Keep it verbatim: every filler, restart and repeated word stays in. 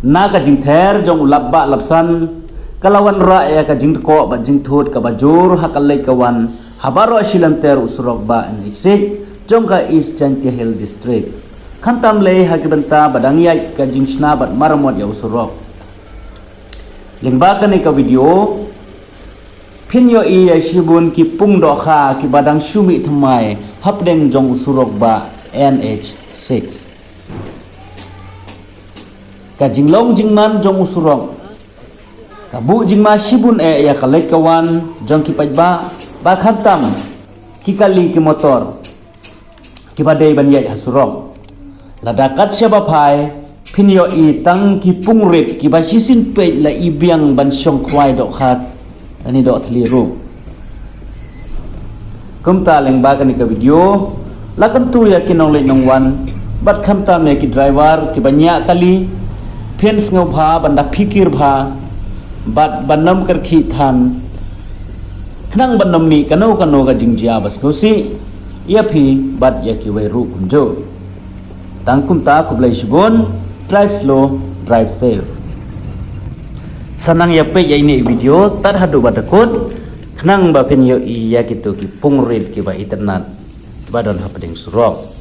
Na ka jingther jong u lap bah lap san, ka la wanrah ïa ka jingtkoh bad jingthut kaba jur ha ka leit ka wan ha baroh shi lynter u surok bah N H six jong ka East Jaintia Hills District. Khamtam lei ha ki bynta ba dang ïaid ka jingshna bad maramot ïa u surok. Lyngba kane ka video, phin ïohi ïa shibun ki pung dohkha kiba dang shu mih thymmai hapdeng jong u surok bah N H six. Ka jinglong jingman jong u surok ka buh jingma shibun eh ïa ka leit ka wan jong ki paidbah, bad khamtam ki kali ki motor kiba dei ban ïaid ha surok. Lada kat shaba phai, phin ïohi tang ki pung rit kiba shisien peit la i biang ban shong khwai dohkha lane doh thylli ruh. Kumta lyngba kane ka video, la kyntu ïa ki nongleit nongwan bad khamtam ïa ki driver kiba ñiah kali, phin sngewbha ban da phikir bha bad ban nym kyrkieh than, khnang ban nym mih kano kano ka jingjia ba sngewsih ïa phi bad ïa kiwei ruh kumjuh. Tang kumta, khublei shibun. Drive slow, drive safe. Sa nang ïa peit ïa ine i video tad haduh ba da kut, khnang ba phin ïohi ïa kito ki pung rit kiba itynnad kiba don hapdeng surok.